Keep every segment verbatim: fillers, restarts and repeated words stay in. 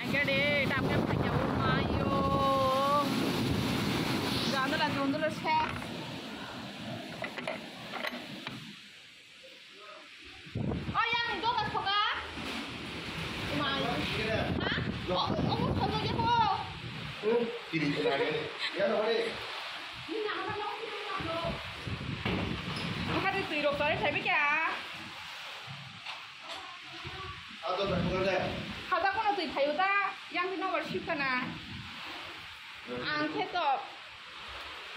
Agade, dam dam khaja, oh my, yo. Jandala, jandala, se. Oh, yang doga thoga. Oh my. Ha? Oh, oh, thoga je ko. Ni na ha no, ni na no. Hakari twi rok tare thaibe kya? Hada kono twi phaio da, yang di nobar sip kana. Ang khe to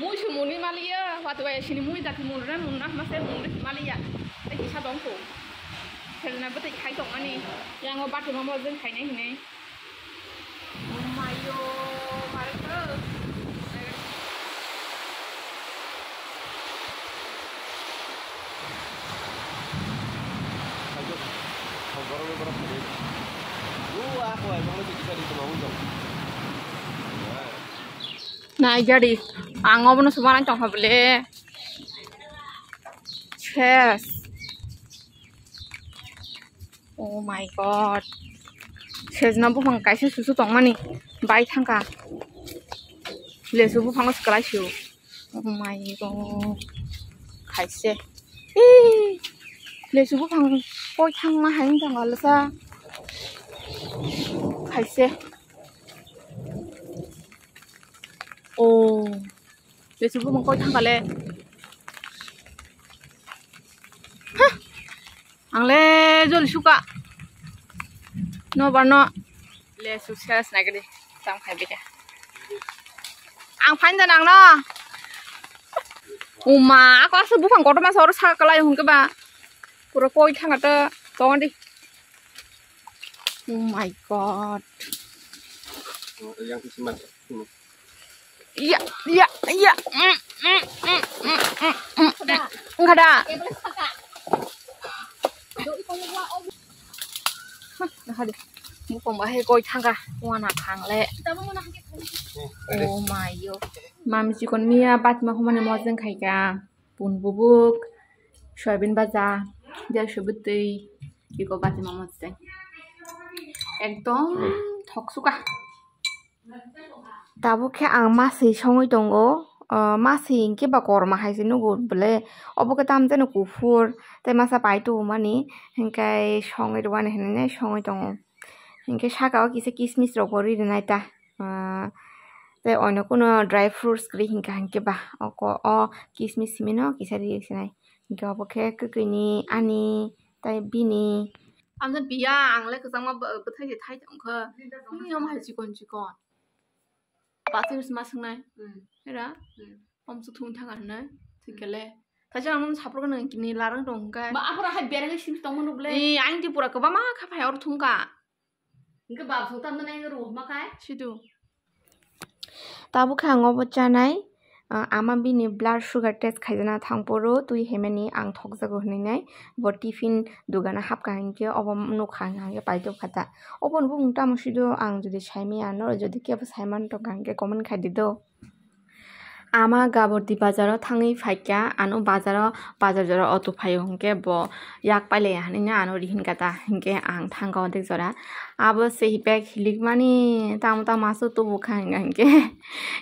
mui su muni maliya, wati waya sini mui dati mun ran mun na ma se mun ri maliya. Tei kisa dong ko. Selna bwtwi khai tong ani. Yang o bati mamo jeng khai nai hinai. Mayo, marwk. Nai gari, ang obono sumana tongkha bole. Ses. Oh my God. Sejna buphang kaisa susu tongmani. Bai thangkha. Lesu buphango se kwlai sio. Oh my God. Khaise. Ee. Lesu buphang koi thangma hai wng tong alasa. Khaise. Oh. Lesu bupang koi thangkha le. Hah. Ang le joli suka. No bar no. Lesu ses nai gede. Tam khai bide. Ang phain da nang no. Uma, ako asa bupang kotor masa oro sa kalai hungke ba. Pura koi thangkha to. Tongo di. Oh my God. Yang kisimar. Iya, iya, iya. Mm, mm, mm. Enggak ada. Hah, nah, deh. Mukong bahai koi thangkha. Wana khangle. Oh my yo. Mami chikon miya bat ma humani mojeng khaika. Pun bubuk, soyabin baja, jai soyabin twi, iko bati mamo se. Ekdom thok suka. Tabuk khe ang maswi songwi tongo. Ah, maswi hinkhe ba korma hai se nugo bole. Obo khe tamo jani kuphur tei masa pai tubumani, hinkhe songwi rwani hinwi songwi tongo. Hinkhe saka o kisa kismis rok bo ri rwnai ta. Ah, tei oino kuno dry fruits kwrwi hinkha hinkhe ba oko o kismis simi no kisa ri sinai. Hinkhe obo khe kwkwini ani tei bini. Amjak biya ang le kwchangma bw-, bwthai se thai tongkha. Ni omo hai chikon chikon. Basi ma swngnai. Hmm. Hera? Hmm. Om su thung thang ar nai. Thikele. Thaisa ang saprok nang kini larang tong kai. Ba aphra hai berang simi tongma nuk le. Ni ang ti pura kwbangma kha phai or thung ka. Hingke bab song tam nai ro ma kai. Sidu. Tabuk khe ang obo chanai, ah, ama bini blood sugar test khaijana thang phuru twi hemani ang thokjago hinwi nai. Bo tiffin dogano hapkha hinkhe obo nukha hinkhe paitokha ta. Obo ni bumung tamo sido ang jodi saimanya norok jodi kebo saiman tongkha hinkhe comment khai di do. Ama Gabordi bazaro thangwi phaikha, ano bazaro, bazar jora auto phaio hinkhe bo yak pailaiya hinwi ano rihinkha ta, hinkhe ang thangkha odek jora. Abo se bag hilikmani tamo tamo aswk tubukha hinkha hinkhe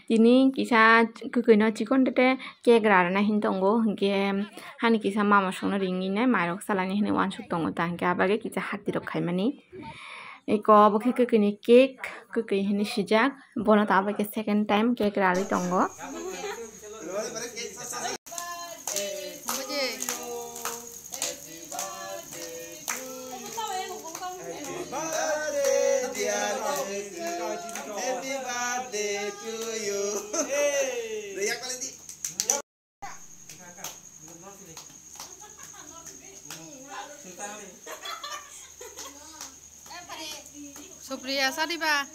tini kisa kwkwi no chikon tete cake rarwna hin tongo, hinkhe hani kisa mama songno ringwi nai mairok salaini hinwi uansuk tongo ta, hinkhe abagwi kisa hati rok khaimani. Eko obo khe kwkwi ni cake, kwkwi hinwi swijak. Bono tabuk khe second time cake rarwi tongo. Supriya, sadi ba?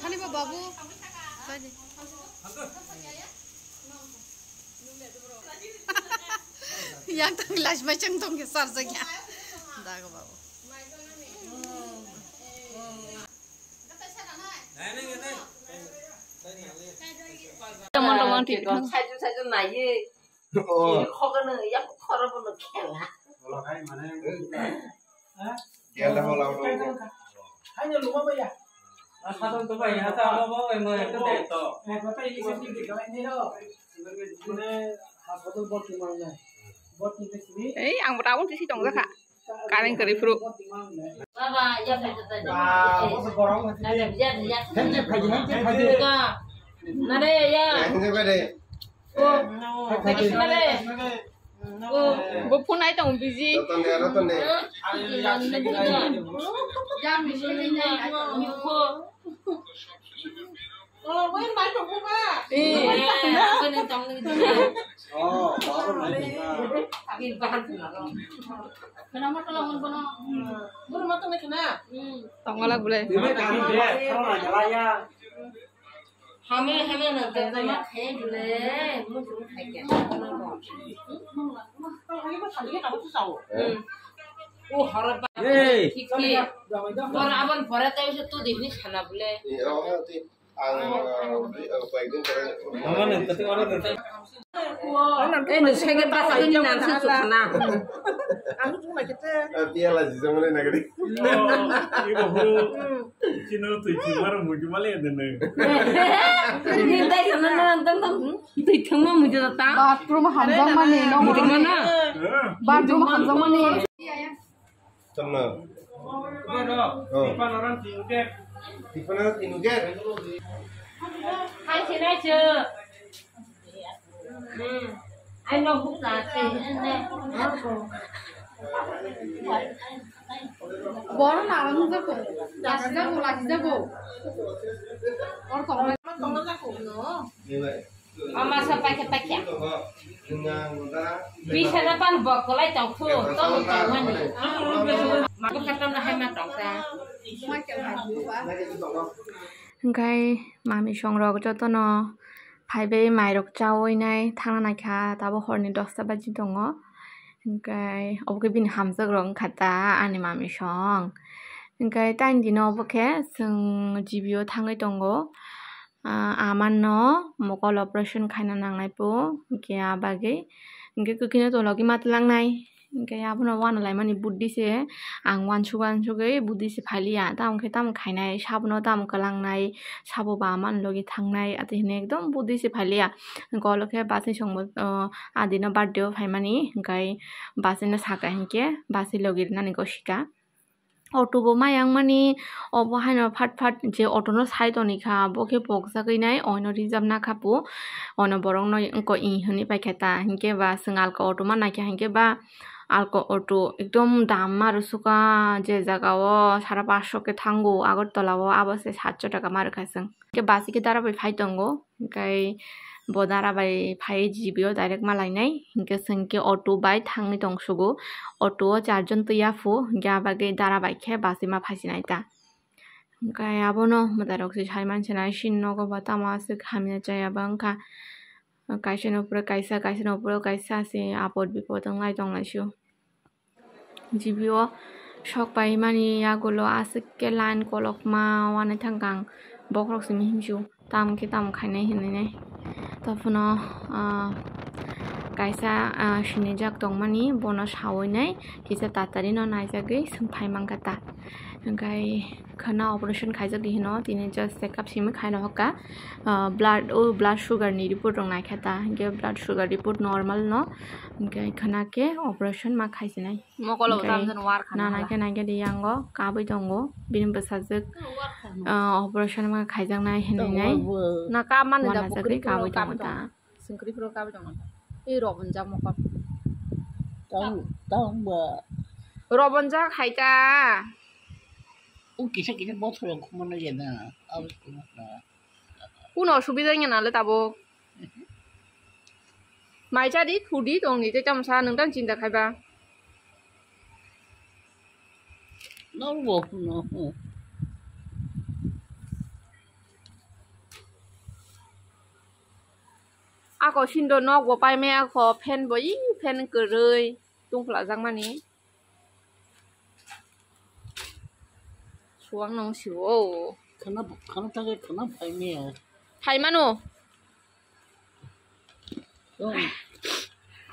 Hani ba babu? Sadi. Yang tang las macam tong ke sar jagya. Dago babu. Tomon tomon twi bithang. Saijo saijo naiye. Oh. Khogano yak khoro bono khela. Khela hola. Hai no luma baya. Asal tu baya, asal lo bo, emo, emo, emo. Ei, ang bo tabung tisi tong jakha. Kareng kwrwi phuru. Baba, ya phai ta ta. Nare, ya. Nare. Bo phone ai tong busy. Roton de, roton de. Tongala bole. Hame, hame na, tama khe bole, muchung khaikhe. O horo ba. Hey. Bor abon pore tai se tu dihni sana bole. Ang, uh, kayaknya. Mama nih, tapi orang nih. Eh, nung sengit basa ini nang susu sana. Aku cuma kita. Eh, dia lagi sama nih, nagari. Oh, ibu guru. Cina tuh cuma orang mau cuma lihat deh nih. Ini tadi sana nang tentang. Tadi cuma mau cerita. Bathroom hamjak mani, nong. Bathroom mana? Bathroom hamjak mani. Tama. Oh. Tipana tinu ger. Hai, sini aja. Hmm. Ai, no, buka, sini. Boro na, ano jago. Lasi jago, lasi jago. Or tongma, tongma jago, no. Ama sa paikha paikha. Bisana pan bok kolai tong khu, tong tong mani. Mako katam na hai ma tong ta. Hingkai mami song rok jotono phaibai mairok chawi nai thangna naikha, tabo horni dosta baji tongo. Hingkai obo khe bini hamjak rok wngkha ta ani mami song. Hingkai taini dino obo khe chwng G B o thangwi tongo. Ah, ama no mokol operation khaina nangnai po, hingke ah bagwi, hingke kwkhwino tologi ma twlangnai, hingke abono uanalaimani buddhi se ang uansuk uansugwi buddhi se phailiya, tamo khe tamo khainai, sabono tamo kwlangnai, sabo ba amani logi thangnai, ati hinwi ekdom buddhi se phailiya. Hingke olo khe bus ni songbo, ah, adino birthday o phaimani, hingke bus no saka hinkhe bus ni logi rinani gosika. Auto bo maya wngmani, obo haino phat phat je auto no sai toni kha, bo khe pokjagwi nai, oino reejak nakha po, ono borok no wngko i hinwi paikha ta, hinkhe ba chwng alka auto ma naikha, hinkhe ba alka auto ekdom dam ma rwsukha, je jaga o sara paanch sho khe thango Agartala o, abo se saat sho taka ma rwkha chwng. Hinkhe bus khe dara bai phai tongo. Hingke bo dara bai phai G B o direct ma lainai, hingke chwng khe auto bai thangwi tong sugo, auto o charjon twi ya phu, hingke ah bagwi dara bai khe bus ma phaisinai ta. Hingke abono mwtai rok se sai mansinai, chini nogo bo tamo aswk hamya chaya bo wngkha, kaisa ni upor o kaisa, kaisa ni upor o kaisa se apot bipot wnglai tong lai sio. G B o sok paimani yagulo aswk khe line kolokma uanaithang kang bokhorok simi himsu tamo khe tamo khainai hinwi nai. Tophuno, ah, kaisa, ah, sinijak tongmani bono sawi nai kisa tatari no naijakgwi swng phai mankha ta. Hingkai khwna operation khaijak di hino, tini just check up simi khaina hokha. Ah, blood, o blood sugar ni report rok naikha ta, hinkhe blood sugar report normal no, hinkhe khwna khe operation ma khaisinai. Mokolo hinkhe tam jan war khana nana hala. Khe naikhe di yango kabui tongo, bini bwsajwk, ah, operation ma khaijaknai hinwi nai. Na kap mani da wanajagwi bukri kabui tongo ta. Singkri phuru kabui tongma. Ei robonjak mokol. Tang, tang ba. Robonjak hai ta. O kisa kisa bothor rok khumana gena. Abis khumana. Kuno osubida wngya nale tabuk. Mai chadi, thudi tongni tei tamsa nwng tang chinta khaiba. Norok bo kuno. Ako sindo nok bo paimaya kho, fan bo, i fan kwrwi tungpla jakmani. Suang nung siwo. Khana, khana thangwi khana phaimaya. Phaimano. Tong,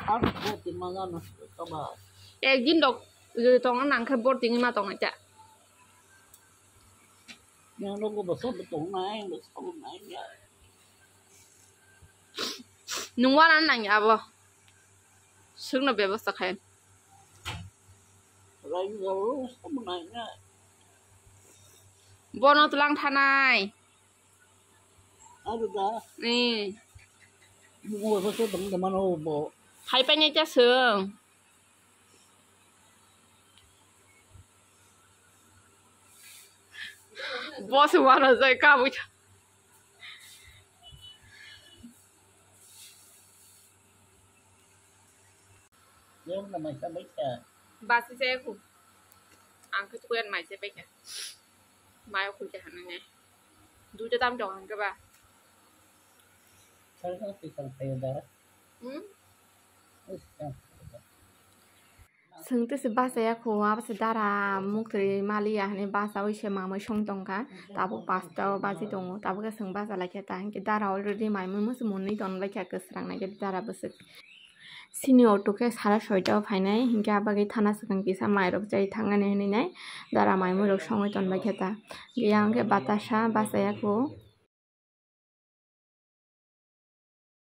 Ang bo ti ma gana kaba. Ekdin dok, eh, tong nang khe bor tini ma tong acha. Yang lo bo so bo tong nai, bo so bo nai ya. Nung wana nang ya bo. Sukno bebosta khai. Rai lo so bo nai ya. Bono tlang thanai. Aro da. Eh. Bo bo so dong dong mano bo. Hai pa nyai cha sung. Bo se wana jai ka bu. Yang na mai sa mai sa. Basi jai ku. Ang khe tukuyan mai se paikha. Mayo khulke hanane. Duita tam tong hangke ba. Sarang si kang sayo da. Hmm? Is kang sayo da. Sengte se basa ya kho, abo se dara mukri mali ya hane basa oi se mamai song tongkha. Tabuk pasta o baji tongo. Tabuk ke seng basa laikha ta hingke dara already mai mui musu munui ton laikha kwsrang nai ke dara bwswk. Sini auto khe sara soita o phainai, hinkhe abagwi thana swkang kisa mairok chai thangani hwnwi dara mai muirok songwi tonbaikha ta. Yang khe batasa bachaya kho,